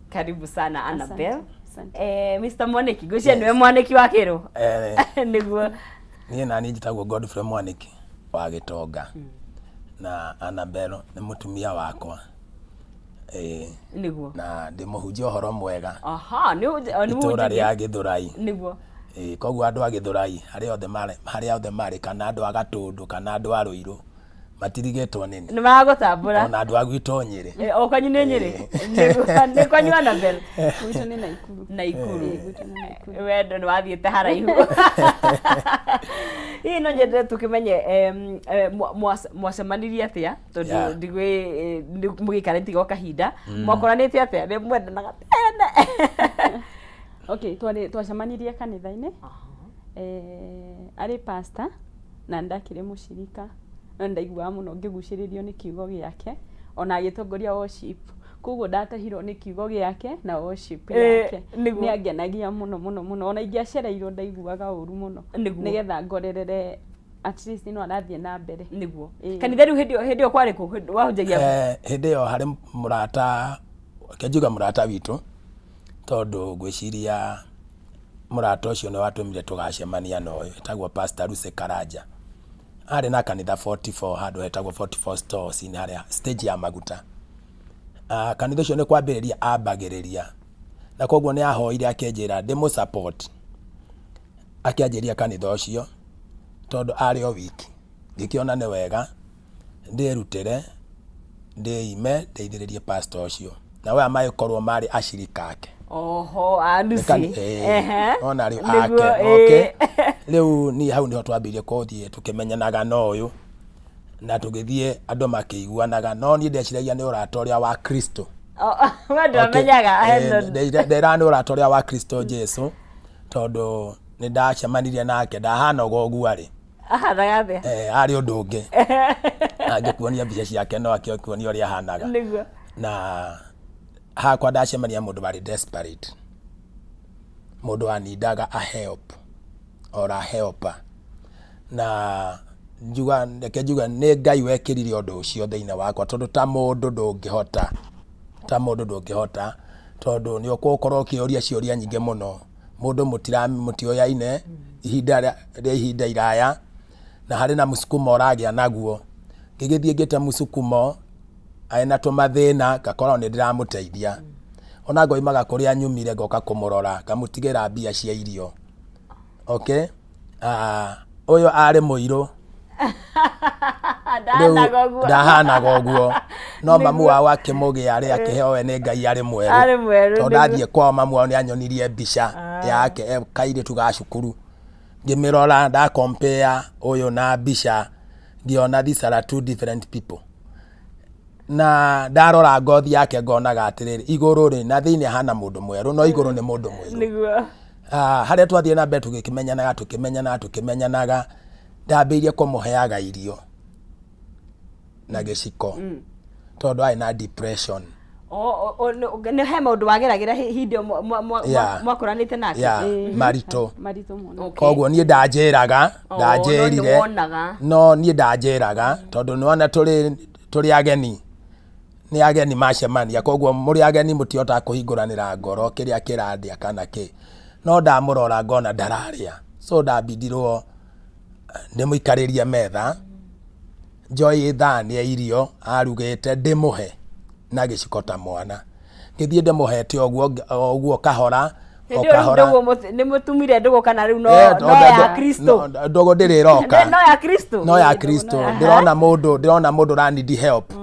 Karibu sana Annabel. Asante, asante. Mr. Mwaniki, ngwĩciria nĩwe Mwaniki wa kĩrũ. Nĩguo. Niĩ nani njĩtagwo Godfrey Mwaniki wa Gĩtonga na Annabel nĩ mũtumia wakwa. Ĩĩ, na ndĩmũhunjia ũhoro mwega. Aha, nĩ nĩ itũra rĩa Gĩthũrai. Ĩĩ, koguo andũ a Gĩthũrai harĩa othe marĩ, kana andũ a Gatũndũ kana andũ a Rũirũ, matirigĩtwo nĩ Nĩ maragũtambũra. Ona andũ a gwitũ Nyĩrĩ. O kwanyu nĩ Nyĩrĩ? Nĩguo. Nĩ kwanyu, Annabel? Gwitũ nĩ Naikuru. Naikuru. Ĩĩ, gwitũ nĩ Naikuru. Wendo nĩ wathiĩte haraihu. Hihi no nyende tũkĩmenye mwacemanirie atĩa, tondũ ndigwĩ mũgĩikarĩtie gwa kahinda, mwakoranĩte atĩa? Nĩ mwendanaga tene? Okay, twarĩ twacemanirie kanitha-inĩ. Arĩ pastor na ndakĩrĩ mũcirika, no ndaiguaga mũno ngĩgucĩrĩrio nĩ kiugo gĩake ona agĩtongoria worship. Koguo ndatahirwo nĩ kiugo gĩake na worship yake. Nĩ angenagia mũno mũno mũno, ona ingĩacereirwo ndaiguaga ũru mũno, nĩgetha ngorerere at least no arathiĩ na mbere. Kanitha rĩu hĩndĩ ĩyo kwarĩ kũ wahunjagia? Hĩndĩ ĩyo harĩ mũrata, reke njuge mũrata witũ, tondũ ngwĩciria mũrata ũcio nĩ watũmire tũgacemania na ũyũ etagwo Pastor Lucy Karanja. Arĩ na kanitha 44, handũ hetagwo 44 Stores harĩa stage ya maguta. Kanitha ũcio nĩ kwambĩrĩria ambagĩrĩria, na koguo nĩ ahoire akĩnjĩra ndĩmũ support akĩanjĩria kanitha ũcio, tondũ arĩ o wiki. Ngĩkĩona nĩ wega ndĩrutĩre, ndĩime, ndeithĩrĩrie pastor ũcio, na aya magĩkorwo marĩ acirika ake. Oho, a Lucy. Ona rĩu ake. Okay, rĩu niĩ hau nĩho twambĩrĩirie gũthiĩ tũkĩmenyanaga na ũyũ, na tũgĩthiĩ andũ makĩiguanaga, no niĩ ndeciragia nĩ ũrata ũrĩa wa Kristo. We ndwamenyaga? Nderaga nĩ ũrata ũrĩa wa Kristo Jesu, tondũ nĩ ndacemanirie nake ndahanaga ũguo arĩ. Ahanaga atĩa? Arĩ ũndũ ũngĩ, angĩkuonia mbica ciake no akĩkuonia ũrĩa ahanaga. Na hakwa ndacemania mũndũ warĩ desperate, mũndũ wanindaga a help or a helper, na njuga, reke njuge nĩ Ngai wekĩrire ũndũ ũcio thĩinĩ wakwa, tondũ ta mũndũ ndũngĩhota, ta mũndũ ndũngĩhota, tondũ nĩ ũgũkorwo ũkĩũria ciũria nyingĩ mũno. Mũndũ mũtioyaine ihinda rĩa ihinda iraya, na harĩ na mũsukumo ũragĩa naguo. Ngĩgĩthiĩ ngĩte mũsukumo arĩ na tũmathĩna, ngakorwo nĩ ndĩramũteithia. Ona ngoimaga kũrĩa nyumire ngoka kũmũrora, ngamũtigĩra mbia cia irio. Okay, ũyũ arĩ mũirũ. Ndahanaga ũguo. Ndahanaga ũguo, no mamu wao akĩmũgĩa rĩ, akĩheo we nĩ Ngai arĩ mwerũ. Arĩ mwerũ. Tondũ ndathiĩ kwao, mamu wao nĩ anyonirie mbica yake e kairĩtu ga cukuru. Ngĩmĩrora, nda compare ũyũ na mbica, ngĩona these are two different people. Na ndarora ngothi yake ngonaga atĩrĩrĩ, igũrũ rĩ na thĩinĩ ahana mũndũ mwerũ, no igũrũ nĩ mũndũ mũirũ. Harĩa twathiĩ na mbere tũgĩkĩmenyanaga, tũkĩmenyanaga, tũkĩmenyanaga, ndambĩirie kũmũheaga irio na gĩciko, tondũ arĩ na depression. Nĩ he maũndũ wageragĩra hĩndĩ ĩyo mwakũranĩte nake? Yeah, maritũ. Maritũ mũno. Koguo niĩ ndanjĩraga Oh, no ndanjĩrire nĩwonaga. No niĩ ndanjĩraga, tondũ nĩwona tũrĩ ageni, nĩ ageni macemania, koguo mũrĩ ageni mũtihotaga kũhingũranĩra ngoro kĩrĩa kĩrandĩa kana kĩ. No ndamũrora ngona ndararĩa, so ndambindirwo ndĩmũikarĩrie metha, njoe ithani ya irio arugĩte, ndĩmũhe na gĩciko ta mwana. Ngĩthiĩ ndĩmũhete ũguo o ũguo, kahora o Hĩndĩ ĩyo rĩu kahora. ndũgũ nĩ mũtumire ndũgũ kana rĩu no no ya Kristo? Ndũgũ ndĩrĩ ĩroka. No ya Kristo. No ya Kristo. Ndĩrona mũndũ ũra need help,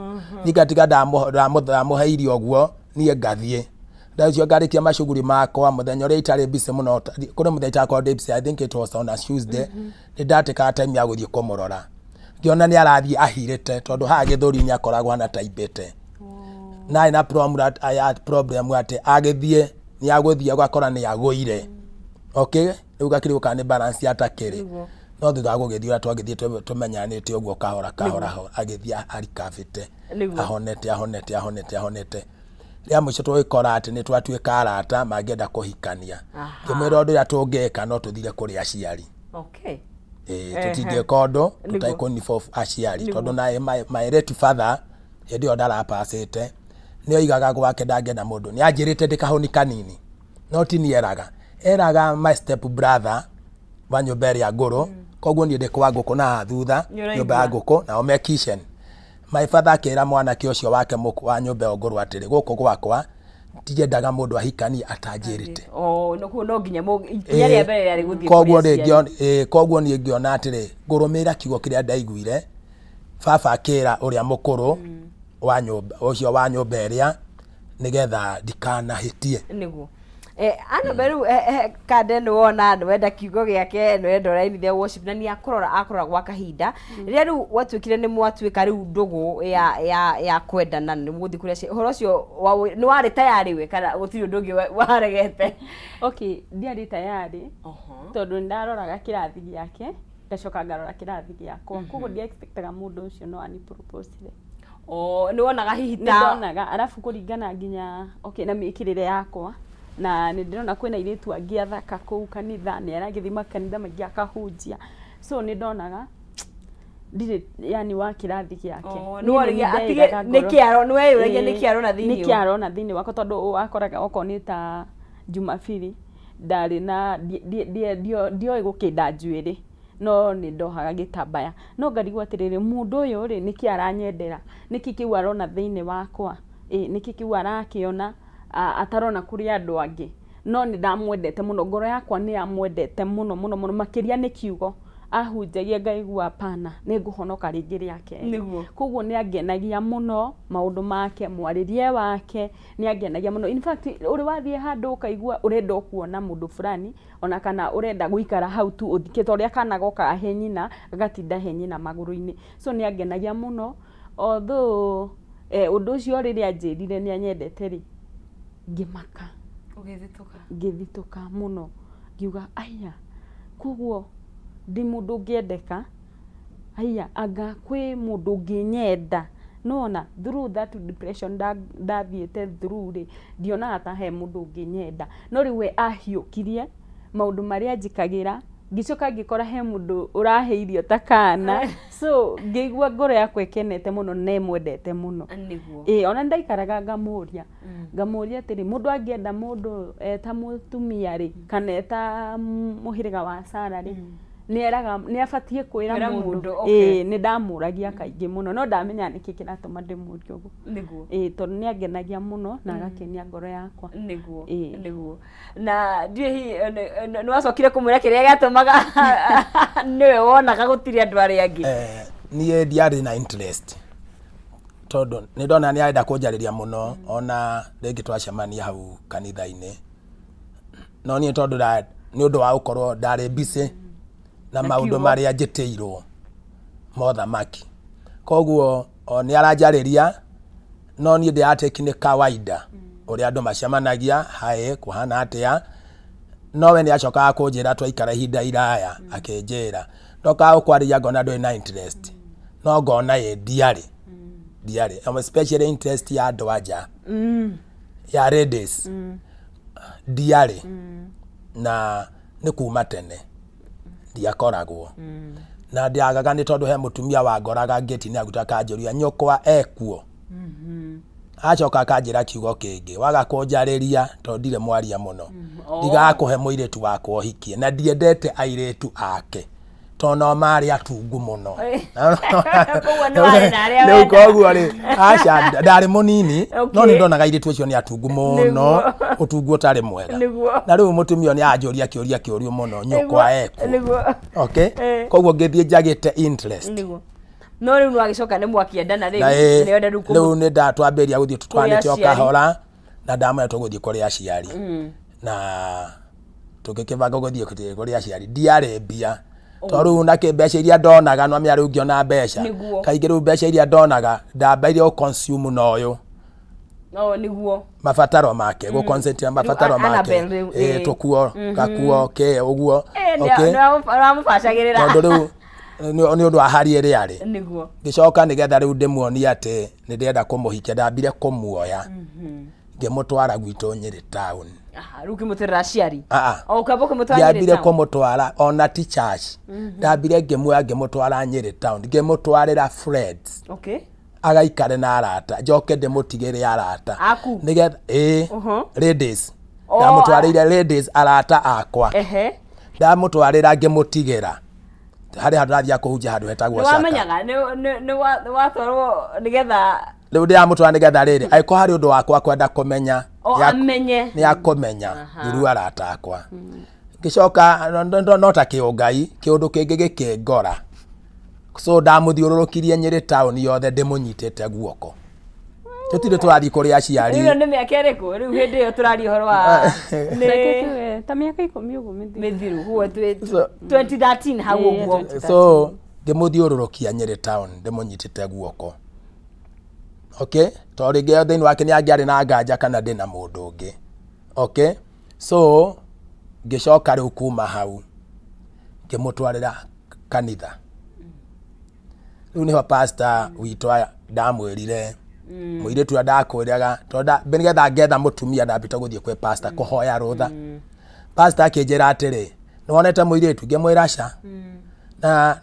ningatiga ndamũhe irio ũguo, niĩ ngathiĩ ndacio ngarĩkia macuguri makwa. Mũthenya ũrĩa itarĩ busy mũno, kũrĩ mũthenya itakorwo ndĩ busy, I think it was on a Tuesday, nĩ ndatĩkaga time ya gũthiĩ kũmũrora. Ngĩona nĩ arathiĩ ahirĩte, tondũ haha gĩthũri-inĩ akoragwo hana taimbĩte, na arĩ na problem atĩ agĩthiĩ nĩ agũthiĩ ũgakora nĩ agũire. Okay, rĩu gakĩrĩ kana nĩ balance atakĩrĩ. No thutha wa gũgĩthiĩ ũrĩa twagĩthiĩ tũmenyanĩte ũguo kahora kahora, agĩthiĩ arikabĩte, ahonete, ahonete, ahonete, ahonete. Rĩa mũico tũgĩkora atĩ nĩ twatuĩka arata, mangĩenda kũhikania. Ngĩmwĩra ũndũ ũrĩa tũngĩka, no tũthire kũrĩ aciari. Ĩĩ, tũtingĩka ũndũ tũtarĩ kũ involve aciari, tondũ na my late father hĩndĩ ĩyo ndarapacĩte. Nĩ oigaga gwake ndangĩenda mũndũ. Nĩ anjĩrĩte ndĩ kahũni kanini. No ti niĩ eraga. Eraga my step brother wa nyũmba ĩrĩa ngũrũ. Koguo niĩ ndĩ kwa ngũkũ na haha thutha, Nĩ nyũmba ya ũraigua. ngũkũ, nao me kitchen. My father akĩra mwanake ũcio wake wa nyũmba ĩyo ngũrũ atĩrĩ, gũkũ gwakwa ndiendaga mũndũ ahikanie atanjĩrĩte. Oh, no kuo no nginya ikinya rĩa mbere rĩarĩ gũthiĩ Koguo kũrĩ aciari. Koguo niĩ ngĩona atĩrĩ, ngũrũmĩrĩra kiugo kĩrĩa ndaiguire baba akĩra ũrĩa mũkũrũ wa nyũmba ũcio wa nyũmba ĩrĩa nĩgetha ndikanahĩtie. Nĩguo. Annabel rĩu kande nĩ wona nĩ wenda kiugo gĩake, nĩ wenda ũrainithia worship na nĩ akũrora akũrora gwa kahinda. Rĩrĩa rĩu gwatuĩkire nĩ mwatuĩka rĩu ndũgũ ya kwendana nĩ mũgũthiĩ kũrĩ aciari, ũhoro ũcio nĩ warĩ tayarĩ we kana gũtirĩ ũndũ ũngĩ waregete? Okay, ndiarĩ tayarĩ tondũ nĩ ndaroraga kĩrathi gĩake ngacoka ngarora kĩrathi gĩakwa, koguo ndia expectaga mũndũ ũcio no ani propose re. Oh, nĩ wonaga hihi Nĩ ta ndonaga arabu kũringana nginya okay na mĩkĩrĩre yakwa, na nĩ ndĩrona kwĩna airĩtu angĩ athaka kũu kanitha, nĩ aragĩthiĩ makanitha maingĩ akahunjia, so nĩ ndonaga ndirĩ yani wa kĩrathi gĩake. Oh, Niĩ nĩ nĩ woragia niĩ atige ndeĩraga ngoro. nĩkĩ nĩ weyũragia nĩkĩ arona thĩinĩ Nĩkĩ arona thĩinĩ wakwa tondũ wakoraga okorwo nĩ ta Jumapili ndarĩ na ndioĩ gũkĩnda njuĩrĩ no nĩ ndohaga gĩtambaya, no ngarigwo atĩrĩrĩ, mũndũ ũyũ rĩ nĩkĩ aranyendera, nĩkĩ kĩu arona thĩinĩ wakwa, ĩ nĩkĩ kĩu arakĩona atarona kũrĩ andũ angĩ, no nĩ ndamwendete mũno, ngoro yakwa nĩ yamwendete mũno mũno mũno, makĩria nĩ kiugo, ahunjagia ngaigua hapana, nĩ ngũhonoka rĩngĩ rĩa kerĩ. Nĩguo. Koguo nĩ angenagia mũno, maũndũ make, mwarĩrie wake, nĩ angenagia mũno. In fact, ũrĩ wathiĩ handũ ũkaigua ũrenda o kuona mũndũ fulani, ona kana ũrenda gũikara hau tu ũthikĩte, ta ũrĩa kana gokaga he nyina, gagatinda he nyina magũrũ-inĩ. So nĩ angenagia mũno, although ũndũ ũcio rĩrĩa anjĩrire nĩ anyendete rĩ, ngĩmaka. Ũgĩthitũka. Ngĩthitũka mũno, ngiuga aya, koguo ndĩ mũndũ ũngĩendeka, aya, anga kwĩ mũndũ ũngĩnyenda. Nĩwona through that depression ndathiĩte through rĩ, ndionaga ta he mũndũ ũngĩnyenda. No rĩu we ahiũkirie maũndũ marĩa anjĩkagĩra, ngĩcoka ngĩkora he mũndũ ũrahe irio ta kana, so ngĩigua ngoro yakwa ĩkenete mũno na ĩmwendete mũno. Nĩguo. Ĩĩ ona nĩndaikaraga ngamũria, ngamũria atĩrĩ, mũndũ angĩenda mũndũ eta mũtumia rĩ, kana eta mũhĩrĩga wa Sarah rĩ, nĩ eraga nĩ abatiĩ kwĩra Kwĩra mũndũ. Mũndũ, okay. Ĩĩ nĩ ndamũragia kaingĩ mũno, no ndamenya nĩkĩ kĩratũma ndĩmũrie ũguo. Nĩguo. Ĩĩ tondũ nĩ angenagia mũno na agakenia ngoro yakwa. Nĩguo. Ĩĩ. Nĩguo. Na ndiũĩ hihi nĩ wacokire kũmwĩra kĩrĩa gĩatũmaga nĩwe wonaga gũtirĩ andũ arĩa angĩ? Niĩ ndiarĩ na interest tondũ nĩ ndona nĩ arenda kũnjarĩria mũno, ona rĩngĩ twacemania hau kanitha-inĩ, no niĩ tondũ nĩ ũndũ wa gũkorwo ndarĩ busy na Na maũndũ kiugo. Marĩa njĩtĩirwo mothamaki, koguo o nĩ aranjarĩria no niĩ ndĩratake nĩ kawaida ũrĩa andũ macemanagia, hi, kũhana atĩa, no we nĩ acokaga kũnjĩra twaikara ihinda iraya, akĩnjĩra ndokaga gũkwarĩria ngona ndũrĩ na interest, no ngona ĩ ndiarĩ especially interest ya andũ anja ya ladies ndiarĩ, na nĩ kuma tene ndiakoragwo na ndiagaga nĩ tondũ he mũtumia wangoraga ngĩti-inĩ aguta akanjũria nyũkwa ekuo, acoka akanjĩra kiugo kĩngĩ, waga kũnjarĩria tondũ ndirĩ mwaria mũno, ndigakũhe mũirĩtu wakwa ũhikie, na ndiendete airĩtu ake tondũ nao marĩ atungu mũno. Koguo nĩ warĩ na arĩa Rĩu wendaga. koguo rĩ, aca, ndarĩ mũnini no nĩ ndonaga airĩtu acio nĩ atungu mũno, ũtungu ũtarĩ mwega. Nĩguo. Na rĩu mũtumia ũyũ nĩ anjũria kĩũria kĩũru mũno, nyũkwa ekuo. Okay. Koguo ngĩthiĩ njagĩte interest. Nĩguo. No rĩu nĩwagĩcoka nĩ mwakĩendana rĩu Na ĩ, nĩwenda rĩu rĩu nĩ ndatwambĩrĩria gũthiĩ tũtwanĩte o aciari. kahora na ndamwĩra tũgũthiĩ kũrĩ aciari, na tũgĩkĩbanga gũthiĩ kũrĩ aciari. Ndiarĩ mbia tondũ rĩu nakĩ mbeca iria ndonaga, no menya rĩu ngĩona mbeca Nĩguo. Kaingĩ rĩu mbeca iria ndonaga ndambaire gũ consume na ũyũ No nĩguo. Mabataro make, gũ concentrate mabataro Rĩu make. Annabel rĩu, ĩ tũkuo gakuo kĩ ũguo. Okay. Nĩwamũbacagĩrĩra. Tondũ rĩu nĩ ũndũ wa hari ĩrĩa arĩ. Nĩguo. Ngĩcoka nĩgetha rĩu ndĩmuonie atĩ nĩ ndĩrenda kũmũhikia, ndambire kũmuoya ngĩmũtwara gwitũ Nyĩrĩ town. Aha, rĩu ũkĩmũtwarĩra aciari? Ah, ah. O ũkamba ũkĩmũtwara Nyĩrĩ Ndiambire town? Kũmũtwara ona ti church, ndambire ngĩmuoya ngĩmũtwara Nyĩrĩ town, ngĩmũtwarĩra friends. Agaikare na arata, njoke ndĩmũtigĩre arata. Aku? Nĩgetha ĩĩ. Ladies. Oh, Ndamũtwarĩire ladies, arata akwa. Ndamũtwarĩra ngĩmũtigĩra harĩ handũ ndathiaga kũhunjia handũ hetagwo Nĩ Shaka. wamenyaga nĩ watwarwo nĩgetha Rĩu ndĩramũtwara nĩgetha rĩrĩ, angĩkorwo harĩ ũndũ wakwa kwenda kũmenya, o amenye. Nĩ akũmenya through arata akwa. Ngĩcoka no ta kĩũngai kĩũndũ kĩngĩ gĩkĩngora, so ndamũthiũrũrũkirie Nyĩrĩ taũni yothe ndĩmũnyitĩte guoko, tũtirĩ tũrathiĩ kũrĩ aciari. Rĩu ĩyo nĩ mĩaka ĩrĩkũ rĩu hĩndĩ ĩyo tũraria ũhoro wa Reke nĩ tuge ta mĩaka 10 ũguo mĩthiru. Mĩthiru huo twĩ 2013 hau Ĩĩ, ũguo. So ngĩmũthiũrũrũkia Nyĩrĩ town ndĩmũnyitĩte guoko, okay, tondũ rĩngĩ thĩinĩ wake nĩ angĩarĩ na nganja kana ndĩ na mũndũ ũngĩ, okay. So ngĩcoka rĩu kuma hau ngĩmũtwarĩra kanitha. Rĩu nĩho pastor witũ aya ndamwĩrire mũirĩtu ũrĩa ndakwĩraga, tondũ nĩgetha ngetha mũtumia ndambĩte gũthiĩ kwĩ pastor kũhoya rũtha. Pastor akĩnjĩra atĩrĩ, "Nĩwonete mũirĩtu?" Ngĩmwĩra ca.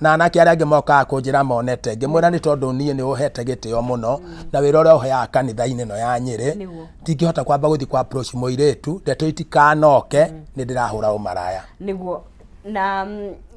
Na anake arĩa angĩ mokaga kũnjĩra monete, ngĩmwĩra nĩ tondũ niĩ nĩ ũhete gĩtĩo mũno na wĩra ũrĩa ũheaga kanitha-inĩ ĩno ya Nyĩrĩ. Ndingĩhota kwamba gũthiĩ kwa approach mũirĩtu, ndeto itikanoke nĩ ndĩrahũra ũmaraya. Nĩguo na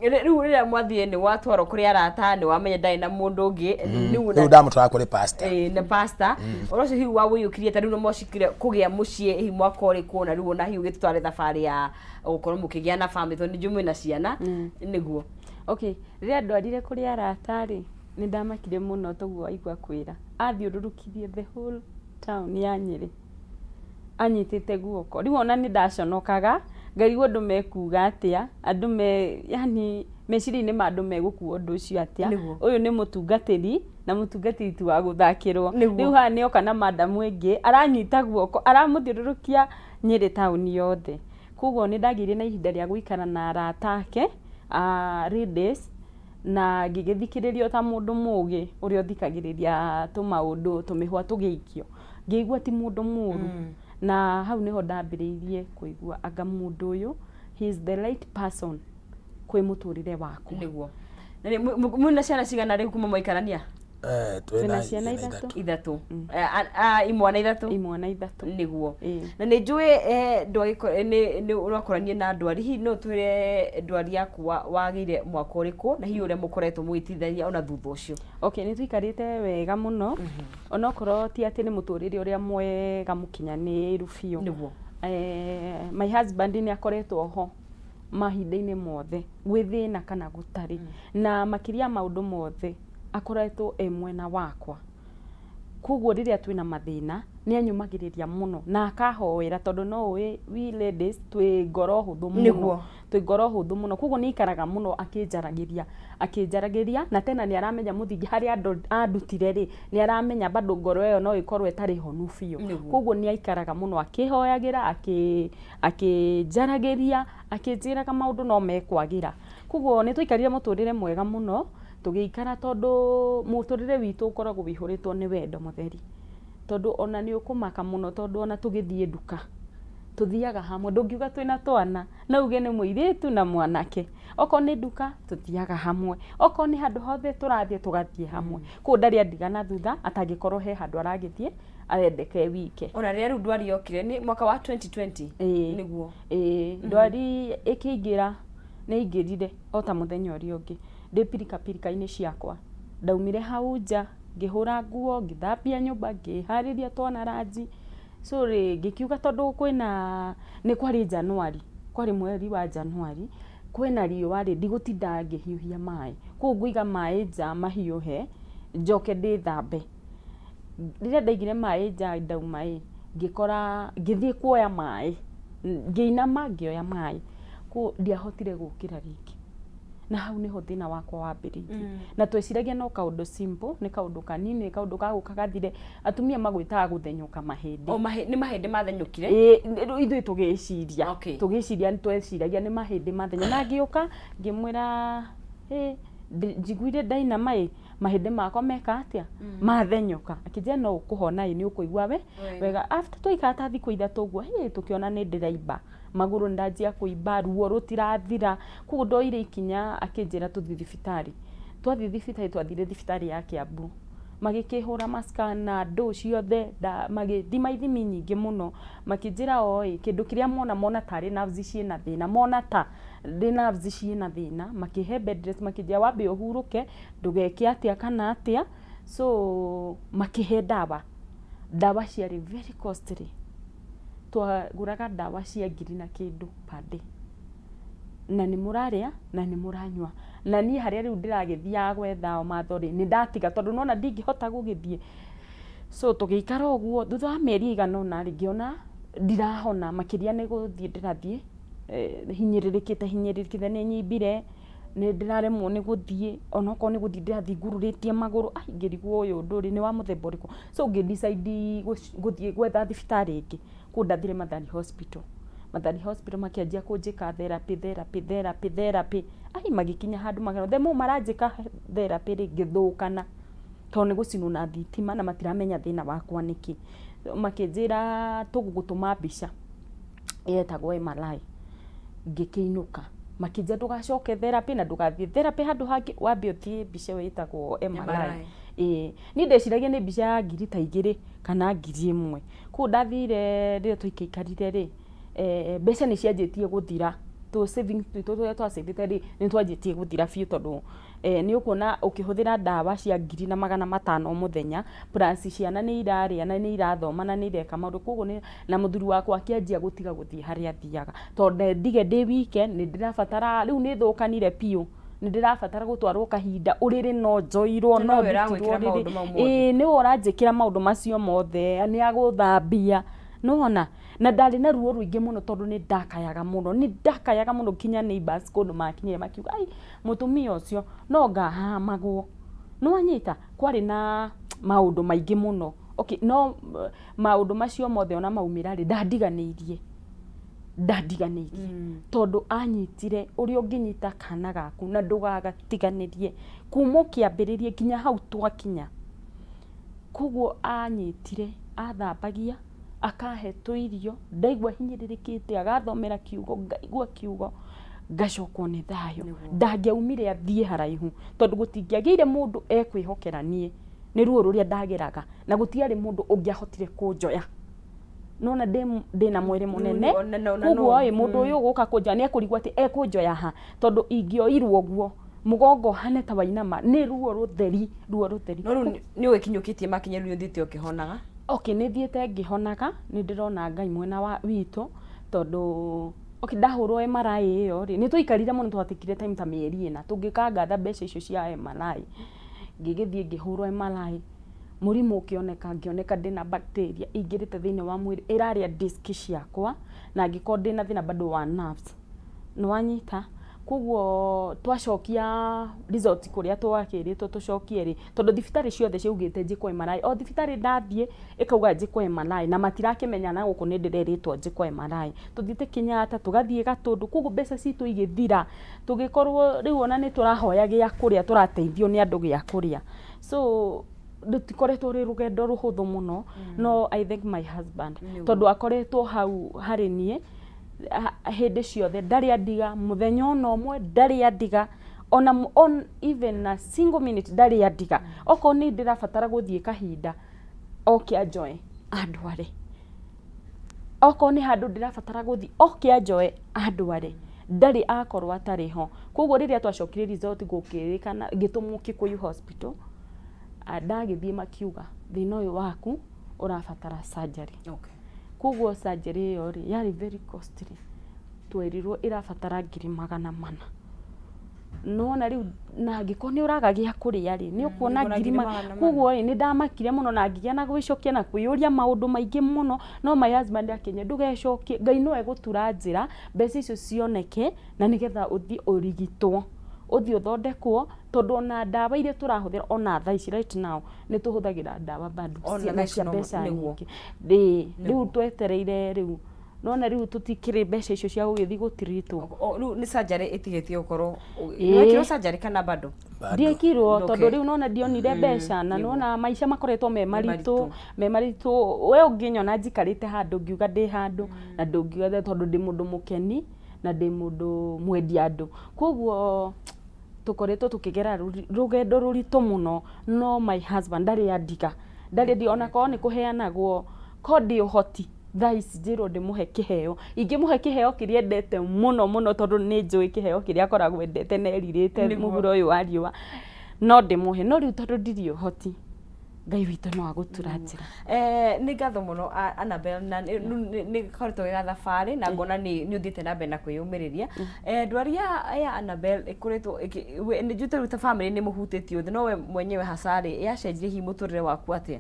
rĩu rĩrĩa mwathiĩ nĩ watwarwo kũrĩ arata, nĩ wamenya ndarĩ na mũndũ ũngĩ rĩu. Rĩu ndamũtwara kũrĩ pastor. Ĩĩ, na pastor ũhoro ũcio hihi wawũiyũkirie ta rĩu nĩ mwacikire kũgĩa mũciĩ hihi mwaka ũrĩkũ, na rĩu ona hihi ũgĩtware thabarĩ ya gũkorwo mũkĩgĩa na family, tondũ nĩ njũĩ mwĩna ciana, nĩguo? Okay, rĩrĩa ndwarire kũrĩ arata rĩ, nĩ ndamakire mũno toguo waigua kwĩra. Athiũrũrũkirie the whole town ya Nyĩrĩ anyitĩte guoko. Rĩu ona nĩ ndaconokaga, ngaigua andũ mekuga atĩa, andũ me yani meciria-inĩ ma andũ megũkua ũndũ ũcio atĩa. Ũyũ nĩ mũtungatĩri na mũtungatĩri ti wa gũthakĩrwo. Rĩu haha nĩ oka na madamu ĩngĩ, aranyita guoko, aramũthiũrũrũkia Nyĩrĩ taũni yothe. Koguo nĩ ndagĩire na ihinda rĩa gũikara na arata ake a ladies, na ngĩgĩthikĩrĩria ta mũndũ mũgĩ ũrĩa ũthikagĩrĩria tũmaũndũ tũmĩhwa tũgĩikio. Ngĩigua ti mũndũ mũru. Na hau nĩho ndambĩrĩirie kũigua anga mũndũ ũyũ, he is the right person kwĩ mũtũrĩre wakwa. Nĩguo. Na mwĩna ciana cigana rĩu kuma mwaikarania? Twĩna ciana 3. 3. Imwana 3. Imwana 3. Nĩguo. Na nĩ njũĩ ndwari nĩ ũrakorania na ndwari, hihi no ũtwĩre ndwari yaku wagĩire mwaka ũrĩkũ, na hihi ũrĩa mũkoretwo mũgĩteithania ona thutha ũcio? Okay, nĩ tũikarĩte wega mũno, onokorwo ti atĩ nĩ mũtũrĩre ũrĩa mwega mũkinyanĩru biũ. My husband nĩ akoretwo ho mahinda-inĩ mothe, gwĩ thĩna kana gũtarĩ, na makĩria ya maũndũ mothe akoretwo e mwena wakwa. Koguo rĩrĩa twĩna mathĩna nĩ anyũmagĩrĩria mũno na akahoera, tondũ no ũĩ we ladies twĩ ngoro hũthũ mũno. Twĩ ngoro hũthũ mũno, koguo nĩ aikaraga mũno akĩnjaragĩria, na tena nĩ aramenya mũthingi harĩa andutire rĩ, nĩ aramenya bado ngoro ĩyo no ĩkorwo ĩtarĩ honu biũ. Koguo nĩ aikaraga mũno akĩhoyagĩra, akĩnjaragĩria, akĩnjĩraga maũndũ no mekwagĩra. Koguo nĩ twaikarire mũtũrĩre mwega mũno tũgĩikara, tondũ mũtũrĩre witũ ũkoragwo wĩihũrĩtwo nĩ wendo mũtheri, tondũ ona nĩ ũkũmaka mũno, tondũ ona tũgĩthiĩ nduka tũthiaga hamwe, ndũngiuga twĩna twana, no uge nĩ mũirĩtu na mwanake. Okorwo nĩ nduka tũthiaga hamwe, okorwo nĩ handũ hothe tũrathiĩ tũgathiĩ hamwe. Koguo ndarĩ andiga na thutha atangĩkorwo he handũ aragĩthiĩ arendeka e wike. Ona rĩrĩa rĩu ndwari yokire nĩ mwaka wa 2020? Ĩĩ. Nĩguo. Ĩĩ, ndwari ĩkĩingĩra nĩ aingĩrire o ta mũthenya ũrĩa ũngĩ ndĩ pirika pirika-inĩ ciakwa. Ndaumire hau nja ngĩhũra nguo, ngĩthambia nyũmba, ngĩharĩria twana ranji. So rĩ, ngĩkiuga tondũ kwĩna, nĩ kwarĩ January, kwarĩ mweri wa January, kwĩna riũa rĩ, ndigũtinda ngĩhiũhia maĩ. Koguo ngũiga maĩ nja mahiũhe, njoke ndĩthambe. Rĩrĩa ndaigire maĩ nja ndauma ĩ, ngĩkora ngĩthiĩ kuoya maĩ, ngĩinama ngĩoya maĩ, koguo ndiahotire gũkĩra rĩngĩ. Na hau nĩho thĩna wakwa wambĩrĩirie. Na tweciragia no kaũndũ simple, nĩ kaũndũ kanini, nĩ kaũndũ gagũka gathire. Atumia magwĩtaga gũthenyũka mahĩndĩ. O nĩ mahĩndĩ mathenyũkire? Ĩĩ, rĩu ithuĩ tũgĩciria. Tũgĩciria nĩ tweciragia nĩ mahĩndĩ mathenyũka. Na ngĩũka ngĩmwĩra, hĩ, njiguire ndainama ĩ, mahĩndĩ makwa meka atĩa? Mathenyũka. Akĩnjĩra no ũkũhona ĩ, nĩ ũkũigua we wega. After twaikara ta thikũ 3 ũguo, hĩ, tũkĩona nĩ ndĩraimba. Magũrũ nĩ ndanjia kũimba, ruo rũtirathira. Koguo ndoire ikinya akĩnjĩra tũthiĩ thibitarĩ. Twathiĩ thibitarĩ, twathire thibitarĩ ya Kiambu. Magĩkĩhũra ma scan na ndũ ciothe, magĩthima ithimi nyingĩ mũno, makĩnjĩra oĩ kĩndũ kĩrĩa mona mona tarĩ nerves ciĩna thĩna, mona ta ndĩ nerves ciĩna thĩna, makĩhe bed rest, makĩnjĩra wambe ũhurũke, ndũgeke atĩa kana atĩa, so makĩhe ndawa, ndawa ciarĩ very costly, twagũraga ndawa cia ngiri na kĩndũ per day, na nĩ mũrarĩa na nĩ mũranyua, na niĩ harĩa rĩu ndĩragĩthiaga gwetha matho rĩ, nĩ ndatiga tondũ nĩwona ndingĩhota gũgĩthiĩ, so tũgĩikara ũguo, thutha wa mĩeri ĩigana ũna rĩ, ngĩona ndirahona, makĩria nĩ gũthiĩ ndĩrathiĩ hinyĩrĩrĩkĩte hinyĩrĩrĩkĩte, nĩ nyimbire, nĩ ndĩraremwo nĩ gũthiĩ, onokorwo nĩ gũthiĩ ndĩrathiĩ ngururĩtie magũrũ, ai ngĩrigwo ũyũ ũndũ rĩ, nĩ wa mũthemba ũrĩkũ, so ngĩ decide gũthiĩ gwetha thibitarĩ ĩngĩ, kũu ndathire Mathari Hospital, Mathari Hospital makĩanjia kũnjĩka therapy therapy therapy therapy, ai magĩkinya handũ makĩona the more maranjĩka therapy rĩ, ngĩthũkana, tondũ nĩ gũcinwo na thitima na matiramenya thĩna wakwa nĩkĩ, makĩnjĩra tũgũgũtũma mbica yetagwo MRI, ngĩkĩinũka, makĩnjĩra ndũgacoke therapy na ndũgathiĩ therapy handũ hangĩ, wambe ũthiĩ mbica ĩyo ĩtagwo MRI. Ĩĩ, niĩ ndeciragia nĩ mbica ya ngiri ta igĩrĩ kana 1000, koguo ndathire rĩrĩa twaikaikarire rĩ, mbeca nĩ cianjĩtie gũthira, tũ savings twitũ tũrĩa twa save ĩte rĩ, nĩ twanjĩtie gũthira biũ tondũ nĩ ũkuona ũkĩhũthĩra ndawa cia 1500 mũthenya, plus ciana nĩ irarĩa na nĩ irathoma na nĩ ireka maũndũ, koguo nĩ, na mũthuri wakwa akĩanjia gũtiga gũthiĩ harĩa athiaga, tondũ ndige ndĩ wike, nĩ ndĩrabatara, rĩu nĩ thũkanire biũ, nĩ ndĩrabatara gũtwarwo kahinda ũrĩrĩ no njoirwo, no Nowe ndutirwo ũragwĩkĩra ũrĩrĩ, maũndũ mau mothe. ĩĩ nĩwe ũranjĩkĩra maũndũ macio mothe, nĩ agũthambia, nĩwona, na ndarĩ na ruo rũingĩ mũno tondũ nĩ ndakayaga mũno, nĩ ndakayaga mũno nginya neighbours kũndũ makinyire makiuga ai mũtumia ũcio no ngahamagwo, nĩwanyita, kwarĩ na maũndũ maingĩ mũno, okay no maũndũ macio mothe ona maumĩra rĩ, ndandiganĩirie, ndandiganĩirie, tondũ anyitire ũrĩa ũngĩnyita kana gaku na ndũgagatiganĩrie, kuma ũkĩambĩrĩria nginya hau twakinya, koguo anyitire, athambagia, akahe tũirio, ndaigua hinyĩrĩrĩkĩte agathomera kiugo, ngaigua kiugo, ngacokwo nĩ thayũ. Ndangĩaumire athiĩ haraihu, tondũ gũtingĩagĩire mũndũ ekwĩhokera niĩ, nĩ ruo rũrĩa ndageraga, na gũtiarĩ mũndũ ũngĩahotire kũnjoya. Nĩwona ndĩna mwĩrĩ mũnene, koguo ĩ, mũndũ ũyũ ũgũka kũnjoya nĩ ekũrigwo atĩ ekũnjoya ha, tondũ ingĩoirwo ũguo, mũgongo ũhane ta wainama, nĩ ruo rũtheri, ruo rũtheri. No rĩu nĩ ũgĩkinyũkĩtie makinya rĩu nĩ ũthiĩte ũkĩhonaga? Okay, nĩ thiĩte ngĩhonaga, nĩ ndĩrona Ngai mwena wa witũ, tondũ okay, ndahũrwo MRI ĩyo rĩ, nĩ twaikarire mũno twatikire time ta mĩeri ĩna, tũngĩkangatha mbeca icio cia MRI, ngĩgĩthiĩ ngĩhũrwo MRI, mũrimũ ũkĩoneka, ngĩoneka ndĩna bacteria ĩingĩrĩte thĩinĩ wa mwĩrĩ, ĩrarĩa disc ciakwa, na ngĩkorwo ndĩna thĩna bado wa nerves, nĩ wanyita? Koguo twacokia result kũrĩa twakĩrĩtwo tũcokie rĩ, tondũ thibitarĩ ciothe ciaugĩte njĩkwo MRI, o thibitarĩ ndathiĩ ĩkauga njĩkwo MRI na matirakĩmenya na gũkũ nĩ ndĩrerĩtwo njĩkwo MRI. Tũthiĩte Kenyatta, tũgathiĩ Gatũndũ, koguo mbeca citũ igĩthira, tũgĩkorwo rĩu ona nĩ tũrahoya gĩa kũrĩa, tũrateithio nĩ andũ gĩa kũrĩa. So rũtikoretwo rwĩ rũgendo rũhũthũ mũno, no I thank my husband, tondũ akoretwo hau harĩ niĩ hĩndĩ ciothe, ndarĩ andiga mũthenya ona ũmwe, ndarĩ andiga ona on even a single minute ndarĩ andiga. Okorwo nĩ ndĩrabatara gũthiĩ kahinda, oke anjoe andware. Okorwo nĩ handũ ndĩrabatara gũthiĩ, oke anjoe andware. Ndarĩ akorwo atarĩ ho. Koguo rĩrĩa twacokire result gũkĩrĩkana, ngĩtũmwo Kikuyu Hospital, ndagĩthiĩ makiuga thĩna ũyũ waku ũrabatara surgery. Koguo surgery ĩyo rĩ, yarĩ very costly. Twerirwo ĩrabatara 400,000. Nĩwona rĩu na angĩkorwo nĩ ũraga gĩa kũrĩa rĩ, nĩ ũkuona ngiri koguo ĩ, nĩ ndamakire mũno na ngĩgĩa na gwĩcokia na kwĩyũria maũndũ maingĩ mũno, no my husband akĩnjĩra ndũgecokie, Ngai no egũtura njĩra, mbeca icio cioneke, na nĩgetha ũthiĩ ũrigitwo, ũthiĩ ũthondekwo, tondũ ona ndawa iria tũrahũthĩra ona thaa ici right now, nĩ tũhũthagĩra ndawa bado Ona na thaa cia ici no mbeca nĩguo. nyingĩ. Ĩĩ, rĩu twetereire rĩu, nĩwona rĩu tũtikĩrĩ mbeca icio cia gũgĩthiĩ gũtiritwo. Rĩu nĩ surgery ĩtigĩtie gũkorwo Ĩĩ. nĩwekirwo surgery kana bado? Ndiekirwo tondũ Okay. rĩu nona ndionire mbeca na nona maica makoretwo me maritũ maritũ. me maritũ we ũngĩnyona njikarĩte handũ ngiuga ndĩ handũ na ndũngiuga tondũ ndĩ mũndũ mũkeni na ndĩ mũndũ mwendi andũ koguo Tũkoretwo tũkĩgera rũgendo rũritũ mũno, no my husband ndarĩ andiga, ndarĩ andiga ona korwo nĩ kũheanagwo, korwo ndĩ ũhoti thaa ici njĩrwo ndĩmũhe kĩheo, ingĩmũhe kĩheo kĩrĩa endete mũno mũno tondũ nĩ njũĩ kĩheo kĩrĩa akoragwo endete na erirĩte mũhuro ũyũ wa riũa, no ndĩmũhe, no rĩu tondũ ndirĩ ũhoti, Ngai witũ no agũtura njĩra. Eh, nĩ ngatho mũno Annabel na nĩ koretwo wĩ gathabarĩ na ngona nĩ ũthiĩte na mbere na kwĩyũmĩrĩria. Eh, ndwari ya Annabel ĩkoretwo nĩ njuĩte rĩu ta famĩlĩ nĩ mũhutĩtio othe no we mwenyewe hacarĩ yacenjirie hihi mũtũrĩre waku atĩa?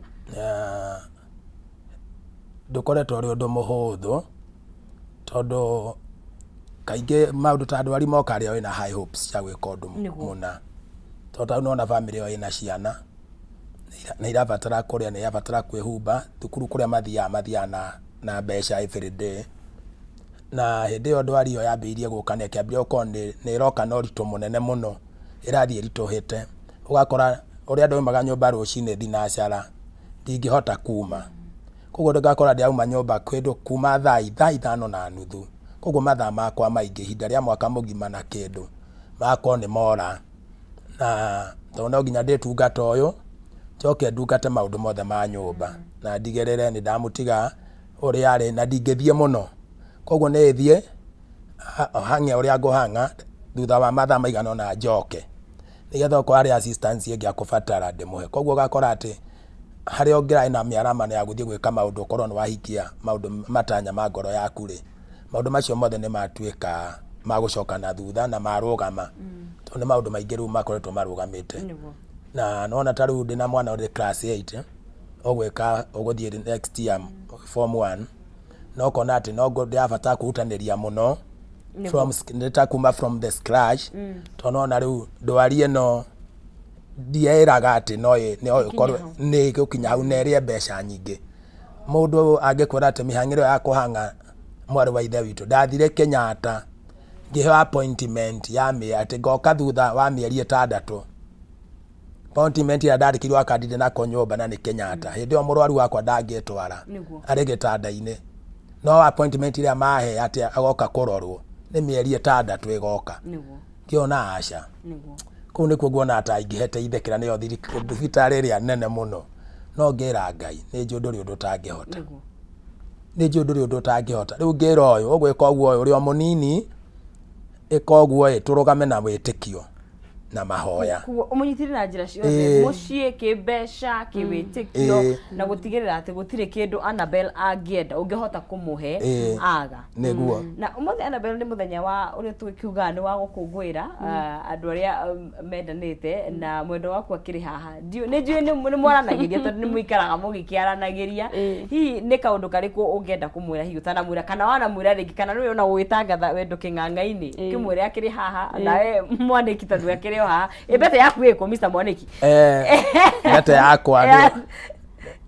Ndũkoretwo ũrĩ ũndũ mũhũthũ tondũ kaingĩ maũndũ ta ndwari moka rĩrĩa wĩna high hopes cia gwĩka ũndũ mũna. Tondũ ta rĩu nĩwona bamĩrĩ ĩyo ĩna ciana, nĩ irabatara kũrĩa, nĩ irabatara kwĩhumba, thukuru kũrĩa mathiaga mathiaga na mbeca every day. Na hĩndĩ ĩyo ndwari ĩyo yambĩrĩirie gũka na ĩkĩambĩrĩria gũkorwo nĩ ĩroka na ũritũ mũnene mũno, ĩrathiĩ ĩritũhĩte. Ũgakora ũrĩa ndaumaga nyũmba rũcinĩ thinacara, ndingĩhota kuma. Koguo ngakora ndĩrauma nyũmba kĩndũ kuma thaa 5:30. Koguo mathaa makwa maingĩ ihinda rĩa mwaka mũgima na kĩndũ, magakorwo nĩ mora. Na tondũ no nginya ndĩtungata ũyũ, njoke ndungate maũndũ mothe ma nyũmba, na ndigĩrĩre nĩ ndamũtiga ũrĩa arĩ, na ndingĩthiĩ mũno. Koguo nĩ thiĩ, hang'e ũrĩa ngũhang'a, thutha wa mathaa maigana ũna njoke. Nĩgetha okorwo harĩ assistance ĩngĩ akũbatara ndĩmũhe. Koguo ũgakora atĩ, harĩa ũngĩrarĩ na mĩaramano ya gũthiĩ gwĩka maũndũ ũkorwo nĩ wahingia maũndũ matanya ma ngoro yaku rĩ, maũndũ macio mothe nĩ matuĩka ma gũcoka na thutha na marũgama. Tondũ nĩ maũndũ maingĩ rĩu makoretwo marũgamĩte. Na nĩwona ta rĩu ndĩna mwana ũrĩ class 8, ũgwĩka ũgũthiĩ next year form 1, na ũkona atĩ no ndĩrabatara kwĩrutanĩria mũno from nĩ ta kuma from the scratch, tondũ nĩwona rĩu ndwari ĩno ndieĩraga atĩ no ĩkorwo nĩ ĩgũkinya hau na ĩrĩe mbeca nyingĩ. Mũndũ angĩkwĩra atĩ mĩhang'ĩro ya kũhang'a mwarĩ wa ithe witũ, ndathire Kenyatta ngĩheo appointment ya atĩ ngoka thutha wa mĩeri 6. Appointment ĩrĩa ndandĩkĩirwo gaka ndirĩ nako nyũmba na nĩ Kenyatta. Hĩndĩ ĩyo mũrwaru wakwa ndangĩtwara arĩ gĩtanda-inĩ. No appointment ĩrĩa mahe atĩ agoka kũrorwo nĩ mĩeri 6 ĩgoka. Ngĩona aca. Kũu nĩkuo nguona ta ingĩhete ithekera nĩyo thibitarĩ ĩrĩa nene mũno. No ngĩra Ngai nĩ njũĩ ndũrĩ ũndũ ũtangĩhota. Nĩ njũĩ ndũrĩ ũndũ ũtangĩhota. Rĩu ngĩra ũyũ ũgwĩka ũguo ũyũ ũrĩ o mũnini ĩka ũguo ĩ tũrũgame na wĩtĩkio na mahoya. Koguo ũmũnyitĩrĩre na njĩra ciothe mũciĩ, kĩmbeca, kĩwĩtĩkio na gũtigĩrĩra atĩ gũtirĩ kĩndũ Annabel angĩenda ũngĩhota kũmũhe aga. Nĩguo. Na ũmũthĩ Annabel nĩ mũthenya wa ũrĩa tũkiugaga nĩ wa gũkũngũĩra andũ arĩa mendanĩte na mwendwa waku akĩrĩ haha. Ndiũ- Nĩ njũĩ nĩ mwaranagĩria tondũ nĩ mũikaraga mũgĩkĩaranagĩria. Hihi nĩ kaũndũ karĩkũ ũngĩenda kũmwĩra hihi ũtanamwĩra kana wanamwĩra rĩngĩ kana nĩwe ona gũgĩtangatha wendo kĩng'ang'a-inĩ ũkĩmwĩre akĩrĩ haha nawe Mwanĩki tondũ akĩrĩ o haha. Ĩ mbete yaku ĩkũ Mr. Mwanĩki? Mbete yakwa nĩ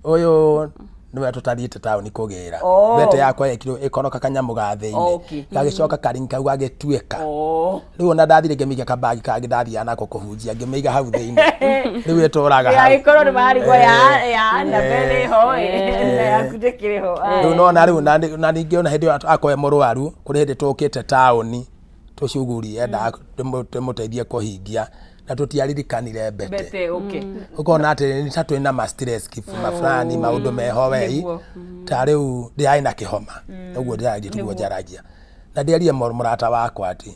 ũyũ nĩwe tũtathiĩte taũni kũgĩra. Mbete yakwa yekirwo ĩkoroka kanyamũ ga thĩinĩ gagĩcoka karingi kau gagĩtuĩka. Rĩu ona ndathire ngĩmĩiga kabagi kangĩ ndathiaga nako kũhunjia ngĩmĩiga hau thĩinĩ. Rĩu ĩtũraga hau. Agĩkorwo nĩ marigwo ya Annabel ĩho ĩ na yaku ndĩkĩrĩ ho. Rĩu nona rĩu na ningĩ ona hĩndĩ ĩyo akorwo e mũrwaru kũrĩ hĩndĩ tũkĩte taũni tũcuguri endaga tũmũteithie kũhingia na tũtiaririkanire mbete. Mbete, okay. Ũkona atĩ nĩ ta twĩna ma stress ma fulani maũndũ meho wei ta rĩu ndĩrarĩ na kĩhoma ũguo ndĩraria tiguo njaragia na ndĩarie mũrata wakwa atĩ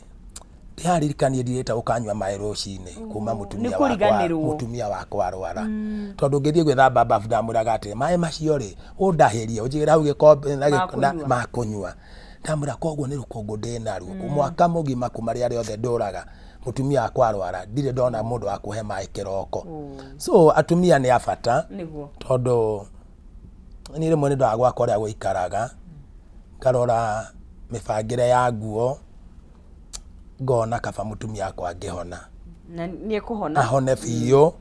ndĩraririkanie ndirĩte gũkanyua maĩ rũcinĩ kuma mũtumia Nĩ wakwa kũriganĩrwo. mũtumia wakwa arwara tondũ ngĩthiĩ gwĩthamba bafu ndamwĩraga atĩ maĩ macio rĩ ũndahĩrie ũnjigĩre hau gĩkombe na Makũnyua. makũnyua ndamwĩra koguo nĩ rũkũngũ ndĩnaruo mwaka mũgima kuma rĩrĩa rĩothe ndũraga mũtumia wakwa arwara ndirĩ ndona mũndũ wa kũhe maĩ kĩroko so atumia nĩ a bata tondũ niĩ rĩmwe nĩ ndoraga gwakwa ũrĩa gũikaraga ngarora mĩbangĩre ya nguo ngona kaba mũtumia wakwa angĩhona Na nĩ ekũhona. Ahone biũ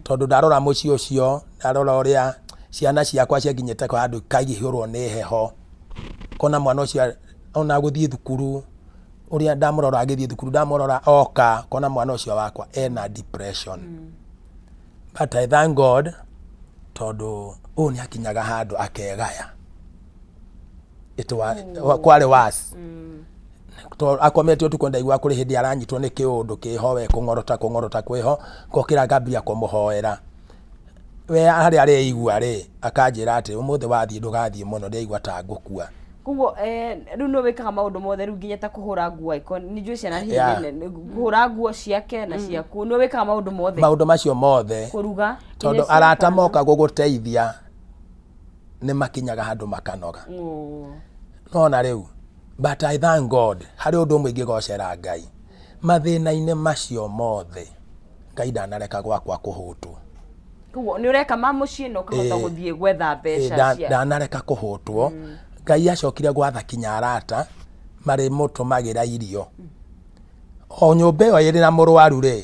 tondũ ndarora mũciĩ ũcio ndarora ũrĩa ciana ciakwa ciakinyĩte handũ ikaihũrwo nĩ heho kona mwana ũcio ona gũthiĩ thukuru ũrĩa ndamũrora agĩthiĩ thukuru ndamũrora oka kona mwana ũcio wakwa ena depression. But I thank God tondũ ũyũ nĩ akinyaga handũ akegaya. It wa, kwarĩ worse. To akomete ũtukũ ndaigua kũrĩ hĩndĩ aranyitwo nĩ kĩũndũ kĩho we kũng'orota kũng'orota kwĩho ngokĩra ngambia kũmũhoera we harĩa areigua rĩ akanjĩra atĩ ũmũthĩ wathiĩ ndũgathiĩ mũno ndĩraigua ta ngũkua. Koguo rĩu nĩ wĩkaga maũndũ mothe rĩu nginya ta kũhũra nguo angĩkorwo nĩ njũĩ ciana hihi nĩ nene, kũhũra nguo ciake na ciaku nĩ wĩkaga maũndũ mothe? Maũndũ macio mothe. Kũruga? Tondũ arata moka gũgũteithia nĩ makinyaga handũ makanoga. Nona rĩu but I thank God harĩ ũndũ ũmwe ingĩgocera Ngai mathĩna-inĩ macio mothe Ngai ndanareka gwakwa kũhũtwo. Koguo nĩ ũreka ma mũciĩ na ũkahota gũthiĩ gwetha mbeca cia Ndanareka kũhũtwo. Ngai acokire gwatha kinya arata marĩmũtũmagĩra irio. O nyũmba ĩyo ĩrĩ na mũrwaru rĩ,